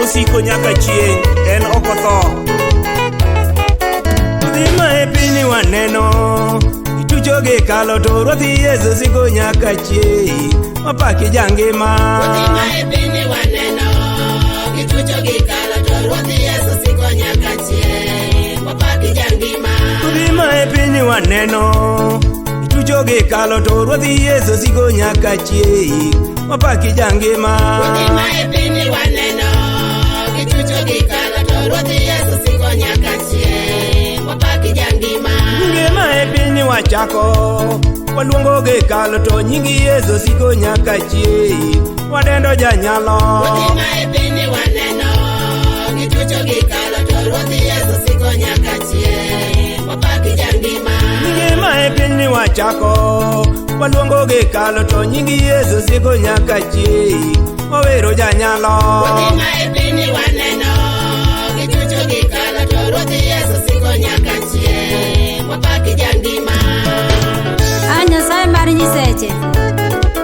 emosiko nyaka chieng', en ok otho. Ruodhi ma e pinyni waneno, gitucho gikalo to Ruoth Yesu siko nyaka chieng', wapaki jangima. Ruodhi ma e pinyni waneno, gitucho gikalo to Ruoth Yesu siko nyaka chieng', wapaki jangima. Ruodhi ma e pinyni waneno, gitucho gikalo to Ruoth Yesu siko nyaka chieng', wapaki jangima. Ruodhi ma e pinyni waneno, gitucho gikalo to Ruoth Yesu siko nyaka chieng', wapaki jangima. Ngima e pinyni wachako, waluongo gikalo to nying Yesu siko nyaka chieng', wadendo janyalo. Ruodhi ma e pinyni waneno, gitucho gikalo to Ruoth Yesu siko nyaka chieng', wapaki jangima. Ngima e pinyni wachako, waluongo gikalo to nying Yesu siko nyaka chieng', wawero janyalo. Ruodhi ma e pinyni waneno, gitucho gikalo to Ruoth Yesu siko nyaka chieng', wapaki jangima. A Nyasaye mar nyiseche,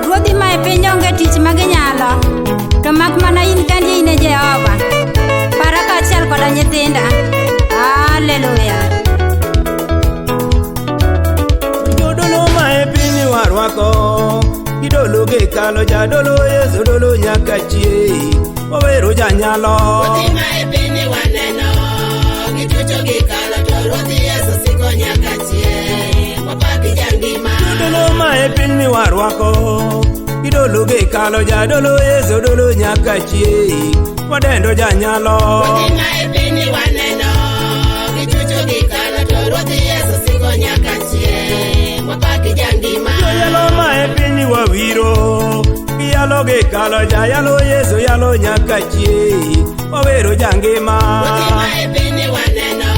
ruodhi ma e piny onge tich ma ginyalo, to mak mana in kendi in e Jehova. Para kaachiel koda nyithinda. Haleluya. Jodolo ma e pinyni warwako, gidolo gikalo jadolo Yesu dolo nyaka chieng', wawero janyalo. Ruodhi ma e pinyni waneno, gitucho gikalo to Ruoth Yesu siko nyaka chieng', wapaki jangima. Jodolo ma e pinyni warwako, gidolo gikalo jadolo Yesu dolo nyaka chieng', wadendo janyalo. Ruodhi ma e pinyni waneno, gitucho gikalo to Ruoth Yesu siko nyaka chieng', wapaki jangima. Joyalo ma e pinyni wawiro, giyalo gikalo jayalo Yesu yalo nyaka chieng', wawero jangima. Ruodhi ma e pinyni waneno,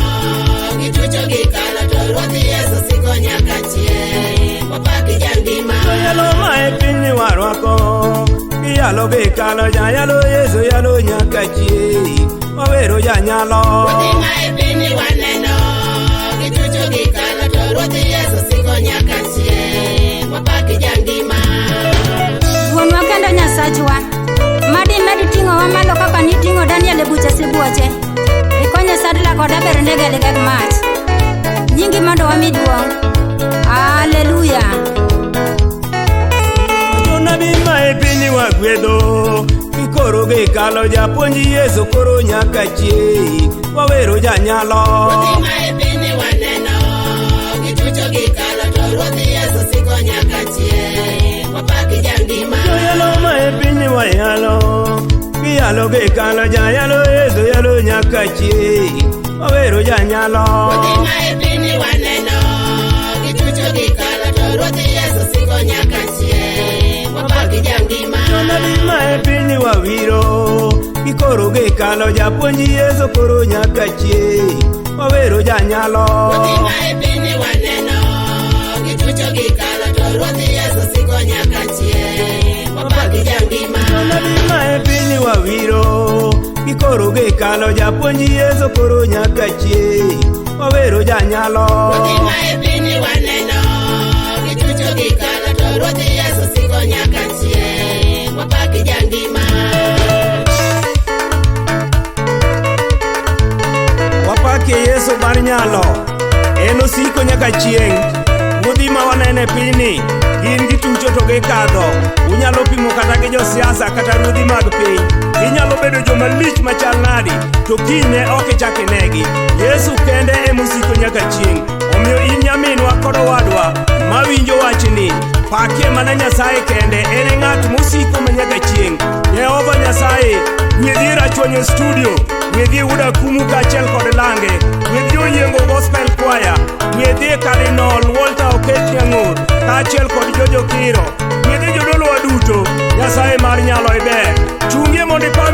gitucho gikalo to Ruoth Yesu siko nyaka chieng', wapaki jangima. Joyalo ma e pinyni warwako, giyalo gikalo jayalo Yesu yalo nyaka chieng', wawero janyalo. Ruodhi ma e pinyni waneno, gitucho gikalo to Ruoth Yesu siko nyaka chieng', wapaki jangima. Wuonwa kendo Nyasachwa, mad imed ting'owa malo kaka niting'o Daniel e buche sibuoche. Ikonyo Sadla kod Abednego e ligek mach. Nyingi mondo wami duong'. Haleluya. Jonabi ma e pinyni wagwedho, gikoro gikalo japuonj Yesu koro nyaka chieng', wawero janyalo. Ruodhi ma e pinyni waneno, gitucho gikalo to Ruoth Yesu siko nyaka chieng', wapaki jangima. Joyalo ma e pinyni wayalo, giyalo gikalo jayalo Yesu yalo nyaka chieng', wawero janyalo. Ruodhi ma e pinyni waneno, gitucho gikalo to Ruoth Yesu siko nyaka chieng', wapaki jangima. Jonabi ma e pinyni wawiro, gikoro gikalo japuonj Yesu koro nyaka chieng', wawero janyalo. Ruodhi ma e pinyni waneno, gitucho gikalo to Ruoth Yesu siko nyaka chieng', wapaki jangima. Jonabi ma e pinyni wawiro, gikoro gikalo japuonj Yesu koro nyaka chieng', wawero janyalo. Ruodhi ma e pinyni waneno, gitucho gikalo to Ruoth Yesu siko nyaka chieng', wapaki jangima. Wapakie Yesu mar nyalo, en osiko nyaka chieng'. Ruodhi ma waneno e pinyni, gin gitucho to gikadho. Unyalo pimo kata gi josiasa kata ruodhi mag piny. Ginyalo bedo joma lich machal nadi, to kinyne ok ichak inegi. Yesu kende emosiko nyaka chieng'. Omiyo in nyaminwa kod owadwa mawinjo wachni, pakie mana Nyasaye kende, en e ng'at mosiko ma nyaka chieng'. Jehova Nyasaye, gwedhi Rachuonyo Studio, gwedhi Wuod Akumu kaachiel kod Lange, gwedhi Oyiengo Gospel Choir, gwedhi Cardinal Walter Okech Nyang'or kaachiel kod Jojo Kiro, gwedhi jodolowa duto. Nyasaye mar nyalo iber. Chungie mondo ipak